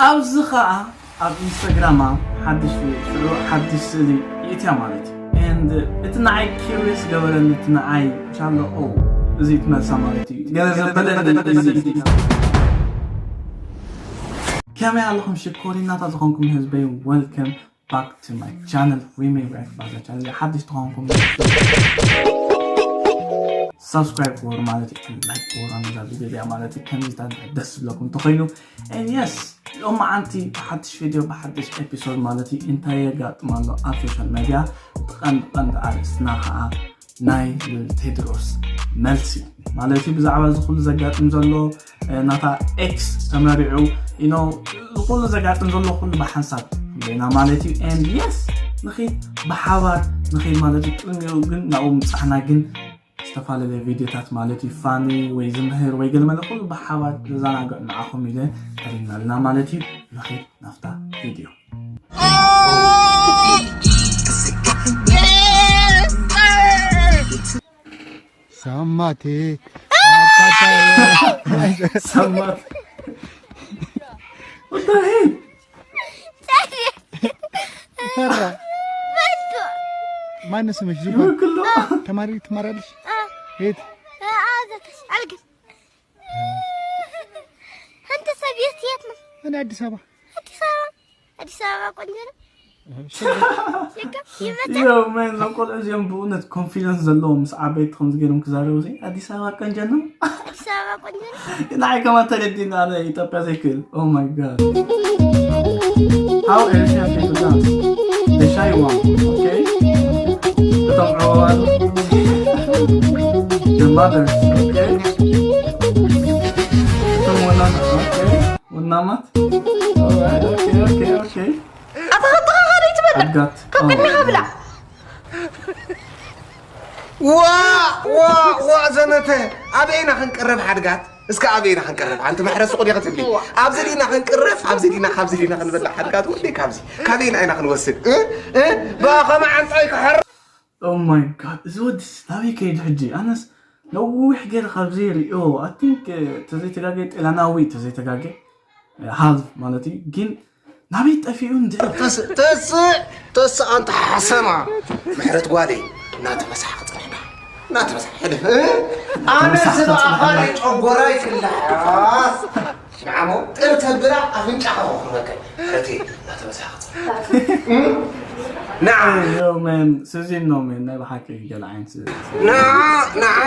ኣብዚ ኸኣ ኣብ ኢንስታግራማ ሓድሽ ሽዑ ሓድሽ ስእሊ ይእትያ ማለት እዩ። And እቲ ንዓይ curious ገበረኒ፣ እቲ ንዓይ ቻሎ፣ ኦ፣ እዚ ትመልሳ ማለት እዩ። ገለ ዘበለኒ እዚ። ከመይ ኣለኹም ሽኮሪናታት ዝኾንኩም ህዝበይ? Welcome back to my channel. We may react ባዛ ቻነል ሓድሽ ተኾንኩም subscribe ክወር ማለት እዩ፣ like ክወር ነዛ ቪድዮ እዚኣ ማለት እዩ። ከምዚ ደስ ዝብለኩም ተኾይኑ፣ and yes፣ ሎማዓንቲ ብሓድሽ ቪድዮ ብሓድሽ ኤፒሶድ ማለት እዩ። እንታይ የጋጥም ኣሎ ኣብ ሶሻል ሜድያ? ብቐንዲ ቀንዲ ኣርእስትና ከዓ ናይ ልዑል ቴድሮስ መልሲ ማለት እዩ። ብዛዕባ እዚ ኩሉ ዘጋጥም ዘሎ፣ እ፣ ናታ ኤክስ ተመሪዑ፣ you know፣ እዚ ኩሉ ዘጋጥም ዘሎ ኩሉ ብሓንሳብ ክንበይና ማለት እዩ። And yes፣ ንኺድ ብሓባር ንኺድ ማለት እዩ። ቅድሚኡ ግን ናብኡ ምብጻሕና ግን ዝተፈላለየ ቪድዮታት ማለት እዩ፣ ፋኒ ወይ ዝምህር ወይ ገለ መለ ኩሉ ብሓባር ዘዘናግዕ ንዓኹም ኢለ ቀሪብና ኣለና ማለት እዩ። ንኺድ ናብታ ቪድዮ። ሳማቴ ሳማት። What the hell? ፈራ። ማነው ስምሽ? ዙፋን። ይወክሎ። ተማሪ ትማራለሽ? የት? አልግን። አንተ ሰብ የት የት ነው? እኔ አዲስ አበባ። አዲስ አበባ። አዲስ አበባ ቆንጆ ነው። ሽጋ ይመጣ። Yo, man፣ እዞም ቆልዑ እዚኦም ብእውነት ኮንፊደንስ ዘለዎም ምስ ዓበይቲ ከምዚ ገይሮም ክዛረቡ፣ እዚ ኣዲስ ኣበባ ቆንጆ ነው። አዲስ አበባ ቆንጆ ነው። ንዓይ ከማን ተረዲና፣ ኣነ ኢትዮጵያ ዘይክእል። Oh my God. How Eritrean people dance? The shy one, okay? እቶም ዕወዋሉ። The mothers, okay? እቶም ወናና፣ okay? ወናማት። Alright, okay, okay, okay. ኣታ ኸተኻ ኸደ ይትበል። ኣድጋት። ካብ ቅድሚኻ ብላ። ዋ፣ ዋ፣ ዋ፣ ዘነተ። ኣበይ ኢና ክንቅረብ ሓድጋት? እስከ ኣበይ ኢና ክንቅረብ? ኣንቲ መሕረሲ ቁዲ ክትብሊ። ኣብዚ ዲና ክንቅረብ፣ ኣብዚ ዲና፣ ካብዚ ዲና ክንበላ ሓድጋት ወዲ ካብዚ። ካበይ ኢና ክንወስድ? እ? እ? ብኸመ ዓንጻይ ክሕር? Oh my God፣ እዚ ወዲ ናበይ ከይድ ሕጂ? ኣነስ ነዊሕ ገይረ ካብዚ ሪኦ። I think፣ እ፣ ተዘይተጋገ ጤላናዊ ተዘይተጋገ፣ እ፣ ሃልፍ ማለት እዩ። ግን ናበይ ጠፊኡ እንድዒ? ተስ-፣ ተስእ፣ ተስእ ኣንታ ሓሰማ። ምሕረት ጓለይ፣ እናተመሳሕ ክጸንሕና። እናተመሳሕ ሕልፍ። እ? ኣነ ተመሳሕ ዝበኣኻኒ ተመሳሕ። ጨጎራይ ክልሓስ። ንዓሞ ጥር ተብላ ኣፍንጫኻ ክኹርበከ። ሕረተይ፣ እናተመሳሕ ክጸንሕ። እ? ንዓ። Yo, man፣ ስዚን ነው፣ man፣ ናይ ብሓቂ ገለ ዓይነት ስዚን። ንዓ፣ ንዓ፣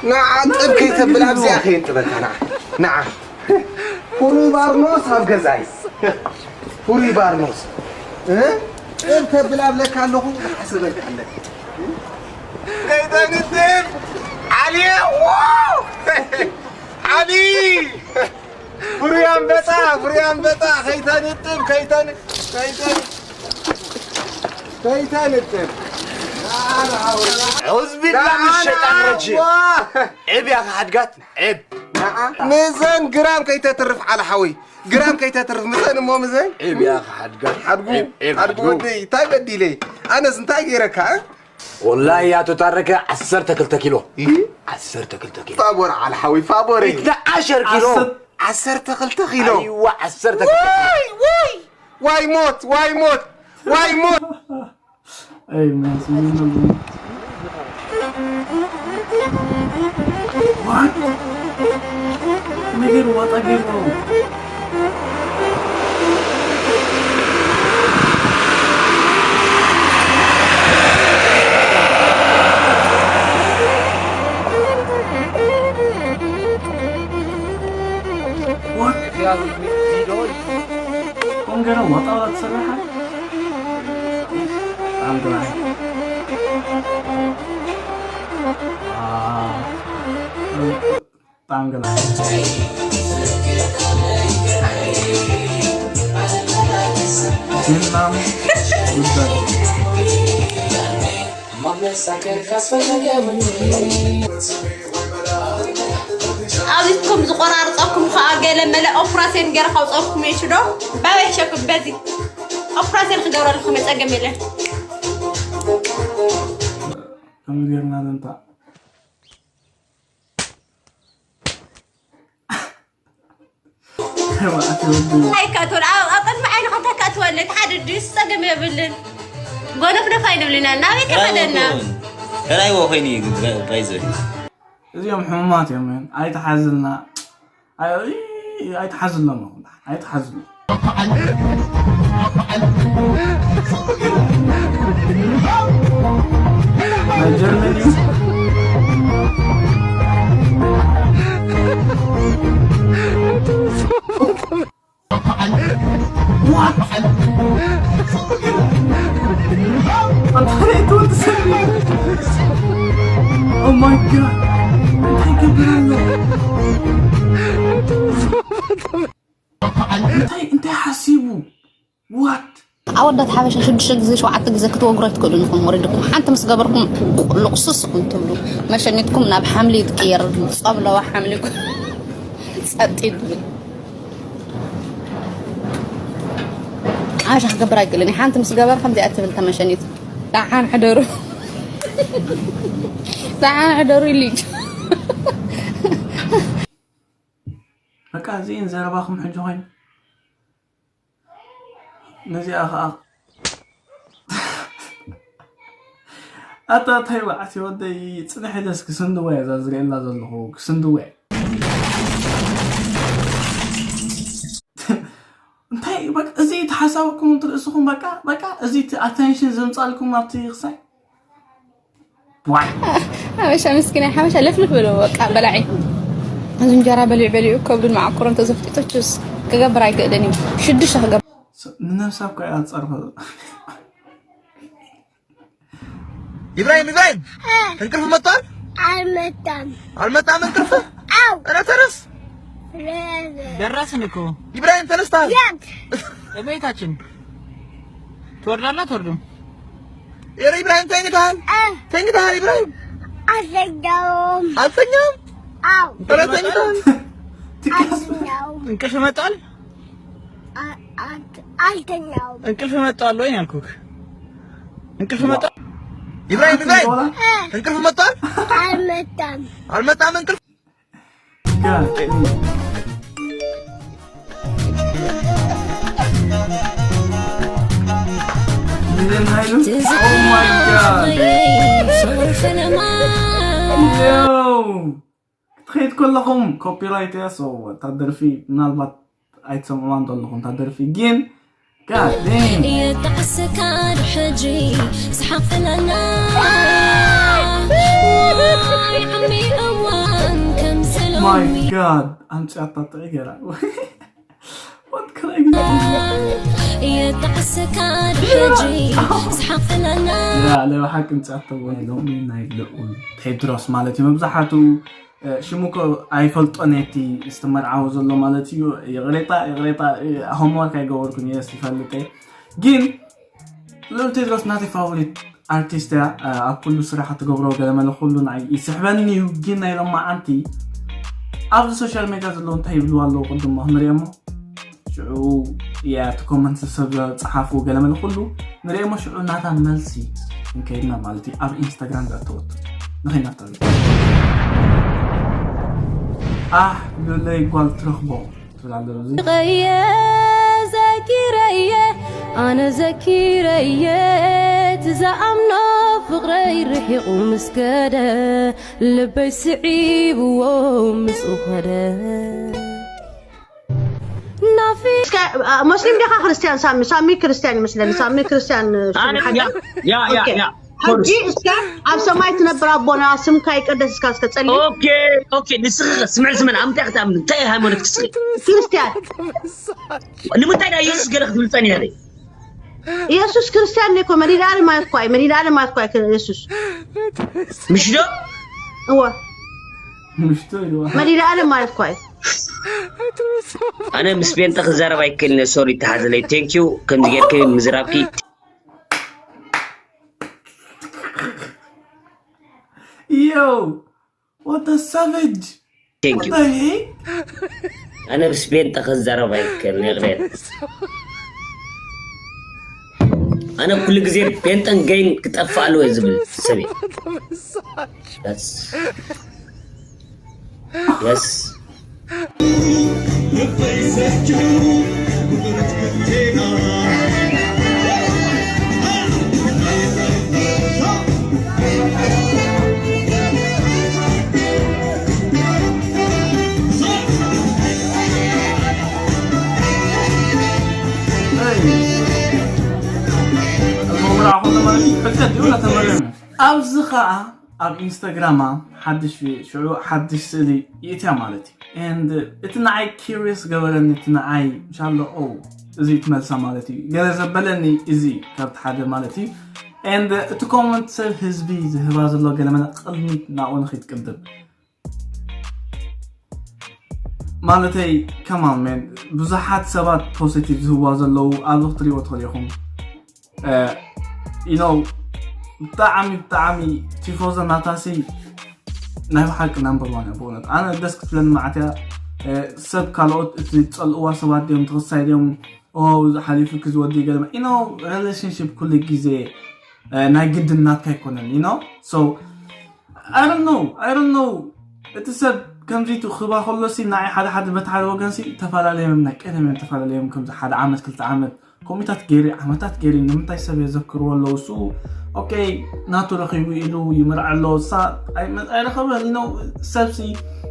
ንዓ፣ ጥብ ከይተብል ኣብዚኣ ከየንጥበካ፣ ንዓ፣ ንዓ። ፍሩይ ባርኖስ ኣብ ገዛይ። ፍሩይ ባርኖስ። እ? ጥብ ተብል ኣብለካ ኣለኹ፣ ዝሓስበልካ ኣለካ። ከይተንጥብ፣ ዓሊ፣ ዋው! ዓሊ! ፍሩይ ኣንበጣ፣ ፍሩይ ኣንበጣ፣ ከይተንጥብ፣ ከይተን-፣ ከይተን-፣ ከይተንጥብ። ኣዑዝ ቢላ ምን ሸይጣን ረጂም። ዋ! ዒብ ያኺ ሓድጋት፣ ዒብ። ንዓ፣ ምዘን ግራም ከይተትርፍ ዓለ ሓወይ። ግራም ከይተትርፍ ምዘን እሞ ምዘን። ዒብ ያኺ ሓድጋት። ሓድጉ፣ ዒብ፣ ዒብ ሓድጉ ሓድጉ። ወደይ፣ እንታይ በዲለይ? ኣነስ እንታይ ገይረካ፣ እ? ወላሂ ኣቶ ታረቀ ዓሰርተ ክልተ ኪሎ። እህ? ዓሰርተ ክልተ ኪሎ። ፋቦር ዓለ ሓወይ፣ ፋቦር። ኢትና ዓሸር ኪሎ። ዓሰርተ ክልተ ኪሎ። ኣይዋ፣ ዓሰርተ ክልተ ኪሎ። ዋይ፣ ዋይ። ዋይ ሞት፣ ዋይ ሞት፣ ዋይ ሞት። ኣይ፣ መስ-፣ ምን ነው? What? ነገር ዋጣ ገይሩ። What? ኮንገረ ዋጣ ዋጣ ተሰራሓ? በጣም ግራ። አ፣ በጣም ግራ። ጀናም ጉዳይ። ኣብዚትኩም ዝቆራርፀኩም ከዓ ገለ መለ ኦፕራሴን ገይረ ካውፀኩም የሽ ዶ? ባበይ ሸኩም በዚ ኦፕራሴን ክገብረልኩም የፀገም የለን። ከምዚ ገይርና ዘንታ። ተባዕትዮ ወዲ ኣይካቶል ኣብ ኣብ ቅድሚ ዓይንኻ እንተካእትወለይ ሓደ ድዩስ ጸገም የብልን። ጎነፍነፍ ኣይንብልና ናበይ ከኸደና? ከላይዎ ኮይኑ እዩ ባይዘ እዚኦም ሕሙማት እዮም። ኣይትሓዝልና። ኣይትሓዝሎም። ኣይትሓዝሎም። ናይ ጀርመን እዩ። What? ኣታ ትወዲ ሰብ። Oh my god. እንታይ ገብር ኣሎ? እንታይ እንታይ ሓሲቡ? What? ኣወዳት ሓበሻ ሽዱሽተ ግዜ ሸውዓተ ግዜ ክትወግሮ ኣይትክእሉን ኢኹም ወሪድኩም ሓንቲ ምስ ገበርኩም ልቕሱስ ኢኹም ትብሉ መሸኒትኩም ናብ ሓምሊ እዩ ዝቅየር ጸብለዋ ሓምሊ ጸጥ ይብል ሓበሻ ክገብር ኣይክእልን ሓንቲ ምስ ገበር ከምዚኣ ትብል ተመሸኒት ደሓን ሕደሩ ደሓን ሕደሩ ኢሉ እዩ በቃ እዚእን ዘረባኹም ሕጂ ኮይኑ ነዚኣ ከዓ ኣታ እንታይ በዓቲ ወደይ ፅንሕ ኢለስ ክስንድወ እዛ ዝርእየላ ዘለኹ ክስንድወ እንታይ በቃ እዚ ተሓሳብኩም ትርእስኹም በቃ በቃ እዚ ኣቴንሽን ዘምፃልኩም ኣብቲ ክሳይ ሓበሻ ምስኪናይ ሓበሻ ልፍልፍ በልዎ በቃ በላዒ እዚ እንጀራ በሊዑ በሊዑ ከብዱን መዓኮሮን ተዘፍጢጡ ችስ ክገብር ኣይክእልን እዩ ሽዱሽተ ክገብር ንነብሳ እኮ እያ ጸርፈ ኢብራሂም ኢብራሂም እንቅልፍ መጥቷል አልመጣም አልመጣም እንቅልፍ አው ኧረ ተነስ ደረስን እኮ ኢብራሂም ተነስተሃል የት እቤታችን ትወርዳለህ አትወርድም? ኧረ ኢብራሂም ተኝተሃል ተኝተሃል ኢብራሂም አልተኛውም አልተኛም አው ኧረ ተኝተሃል አልተኛውም እንቅልፍ መጣል አልተኛውም እንቅልፍ መጣል ወይ ያልኩህ እንቅልፍ መጣል ኢብራሂም ኢብራሂም እንቅልፍ መጣል አልመጣም አልመጣም እንቅልፍ ሚሊዮን ኃይሉ Oh my god Yo ክትኸይድ ከለኹም ኮፒራይት እያ so እታ ደርፊ ምናልባት ኣይትሰምዕዋን ዘለኹም እታ ደርፊ ግን God damn የጣዕስካ ድሕጂ ዝሓፍለና ዓሚ እዋን ከም My god ኣምፅኣታ ጥዒ ገይራ What can I do? የጣዕስካ ድሕጂ ዝሓፍለና ያ ለብሓቂ ምፅኣቶ ናይ ሎሚ ናይ ልኡል ቴድሮስ ማለት እዩ መብዛሕቱ ሽሙ እኮ ኣይፈልጦን እቲ ዝተመርዓወ ዘሎ ማለት እዩ ይቕሬታ ይቕሬታ homework ኣይገበርኩን yes ይፈልጥ ግን ልኡል ቴድሮስ ናተይ ፋቮሪት ኣርቲስት እያ ኣብ ኩሉ ስራሕ ትገብሮ ገለመለ ኩሉ ንዓይ ይስሕበኒ እዩ ግን ናይ ሎማዓንቲ ኣብዚ social media ዘለዉ እንታይ ይብልዋ ኣለዉ ቅድሞ ክንሪኦ እሞ ሽዑ እያ እቲ comment ሰብ ዝፀሓፉ ገለመለ ኩሉ ንሪኦ እሞ ሽዑ ናታ መልሲ ክንከይድና ማለት እዩ ኣብ ኢንስታግራም ዘእተወት ንኸይናፍታ ኣሕ ሉለይ ጓል ትረኽቦ ትብል ኣሎ እዚ ቀየ ዘኪረየ ኣነ ዘኪረየ ትዝኣምኖ ፍቕረይ ርሒቑ ምስ ከደ ልበይ ስዒብዎ ምስኡ ከደ ናፊ ሙስሊም ዲኻ ክርስቲያን ሳሚ? ሳሚ ክርስቲያን ይመስለኒ። ሳሚ ክርስቲያን ያ ያ ያ ሕጂ እስከ ኣብ ሰማይ ትነብር ኣቦና ስምካ ይቀደስ እስካ እስከ ጸሊ። ኦኬ ኦኬ ንስኺ ስምዕ ስምዕ ኣምታይ ክትኣምን እንታይ ሃይማኖት ክትስኺ ክርስቲያን ንምንታይ ዳ የሱስ ገለ ክትብል ጸኒሐ ኢየሱስ ክርስቲያን እኮ መድኃኒዓለም ማለት እኮ እዩ። መድኃኒዓለም ማለት እኮ እዩ ኢየሱስ ምሽ ዶ እወ ምሽቶ ኢልዋ መድኃኒዓለም ማለት እኮ እዩ። ኣነ ምስ ቤንጠ ክዛረብ ኣይክእልን ሶሪ ተሓዘለይ ቴንኪዩ ከምዚ ጌርክ ምዝራብኪ Yo what a savage ቴንኪዩ What the heck? ኣነ ምስ ቤንጠ ክዛረብ ኣይክእልን ይቕሬታ ኣነ ኩሉ ግዜ ቤንጠን ገይን ክጠፍእ ኣለዎ ዝብል ሰብ እየ። Yes. Yes. ኣብዚ ከዓ ኣብ ኢንስታግራማ ሓድሽ ሽዑ ሓድሽ ስእሊ ይእትያ ማለት እዩ። And እቲ ንዓይ ኪሪየስ ገበረኒ፣ እቲ ንዓይ እንሻሎ ኦ እዚ ትመልሳ ማለት እዩ፣ ገለ ዘበለኒ እዚ ካብቲ ሓደ ማለት እዩ። And እቲ ኮመንት ሰብ ህዝቢ ዝህባ ዘሎ ገለ መለ ቅድሚት ናብኡ ንኺድ ቅድም ማለተይ ከማን ሜን ብዙሓት ሰባት ፖዚቲቭ ዝህዋ ዘለዉ ኣብዚ ክትሪእዎ ትኽእሉ ኢኹም። ኢኖ ብጣዕሚ ብጣዕሚ ቲፎዞ ናታሲ ናይ ብሓቂ ናምበር ዋን እያ ብእውነት። ኣነ ደስ ክትብለኒ መዓት እያ። ሰብ ካልኦት እቲ ዝፀልእዋ ሰባት ድዮም ትኽሳይ ድዮም ኦ እዚ ሓሊፉ ክዝወዲ ገለ ኢኖ ሪሌሽንሽፕ ኩሉ ግዜ ናይ ግድን ናትካ ኣይኮነን ኢኖ so I don't know I don't know። እቲ ሰብ ከምዚ ክባ ከሎሲ ንዓይ ሓደ ሓደ በቲ ሓደ ወገንሲ ተፈላለዮም ናይ ቀደም እዮም ተፈላለዮም ከምዚ ሓደ ዓመት ክልተ ዓመት ኮሚታት ገይሩ ዓመታት ገይሩ ንምንታይ ሰብ የዘክርዎ ኣለዉ እሱ ኦኬ ናቱ ረኺቡ ኢሉ ይምርዐ ኣሎ ሳ ኣይረኸበ ኢኖ ሰብሲ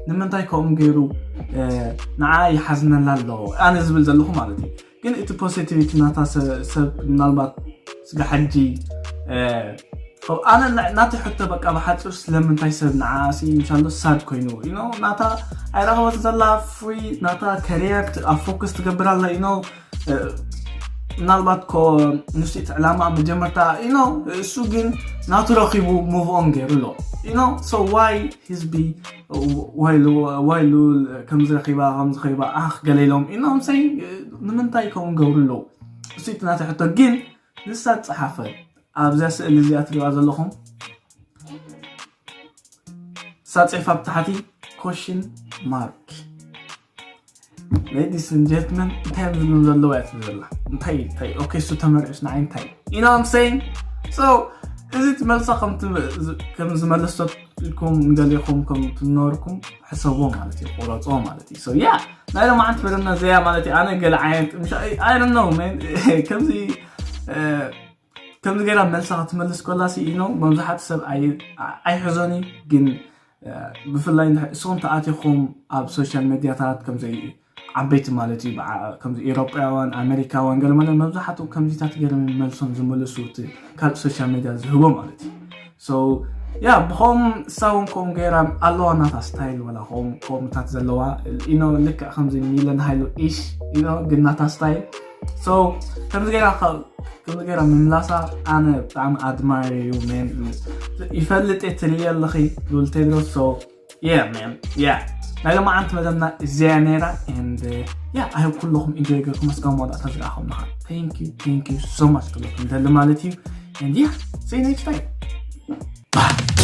ንምንታይ ከምኡ ገይሩ ንዓ ይሓዝነላ ኣሎ ኣነ ዝብል ዘለኹ ማለት እዩ። ግን እቲ ፖዚቲቪቲ ናታ ሰብ ምናልባት ስጋ ሕጂ ኣነ ናተይ ሕቶ በቃ ብሓፂር ስለምንታይ ሰብ ንዓኣሲ ምሻሎ ሳድ ኮይኑ ኢኖ ናታ ኣይረኸበት ዘላ ፍሪ ናታ ከሪየር ኣብ ፎክስ ትገብር ኣላ ኢኖ ምናልባት ኮ ንስቲ ዕላማ መጀመርታ ኢኖ እሱ ግን ናቱ ረኺቡ ሙቭ ኦን ገይሩ ኣሎ ኢኖ so why ህዝቢ ዋይሉ ዋይሉ ከምዚ ረኺባ ከምዚ ኸይባ ኣኽ ገለ ኢሎም ኢኖ ምሰይ ንምንታይ ከምኡ ገብሩ ኣለዉ እሱ እቲ ናተይ ሕቶ ግን ንሳ ጸሓፈ ኣብዛ ስእሊ እዚኣ ትሪዋ ዘለኹም ሳጽሒፋ ብታሕቲ ኮሽን ማርክ ladies and gentlemen እንታይ እዮም ዝብሉ ዘለዉ እያ ትብል ዘላ እንታይ እንታይ ኦኬ እሱ ተመሪዑስ ንዓይ እንታይ you know what I'm saying so እዚ ትመልሳ ከም ዝመለሰትኩም ንገሊኹም ከም ትነርኩም ሕሰቦ ማለት እዩ ቆረጾ ማለት እዩ so yeah ናይ ሎማዓንቲ መደብና ዘያ ማለት እዩ ኣነ ገለ ዓይነት I don't know man ከምዚ ከምዚ ገይራ መልሳ ክትመልስ ከላ ሲ ኢኖ መብዛሕትኡ ሰብ ኣይሕዞን እዩ ግን ብፍላይ እስኹም ተኣቲኹም ኣብ ሶሻል ሜድያታት ከምዚ ዓበይቲ ማለት እዩ ከምዚ ኤሮጳውያን ኣሜሪካውያን ገለ ማለት መብዛሕትኡ ከምዚታት ገይሮም መልሶም ዝምልሱ እቲ ካልእ ሶሻል ሜድያ ዝህቦ ማለት እዩ so yeah ብኸም እሳ እውን ከምኡ ገይራ ኣለዋ ናታ ስታይል ወላ ከምኡ ከምኡታት ዘለዋ ኢኖ ልክዕ ከምዚ ሚለን ሃይሉ ኢሽ ኢኖ ግን ናታ ስታይል so ከምዚ ገይራ ከምዚ ገይራ ምምላሳ ኣነ ብጣዕሚ ኣድማየር እዩ ይፈልጥ እየ ትርእየ ኣለኺ ሉል ቴድሮስ so yeah man yeah ናይ ሎማዓንቲ መደብና እዚያ ነይራ and yeah I hope ኩለኹም ኢንጆይ ገርኩም እስካብ መወዳእታ ዝረኣኹም ምኻ thank you thank you so much ክብለኩም ደሊ ማለት እዩ and yeah see you next time bye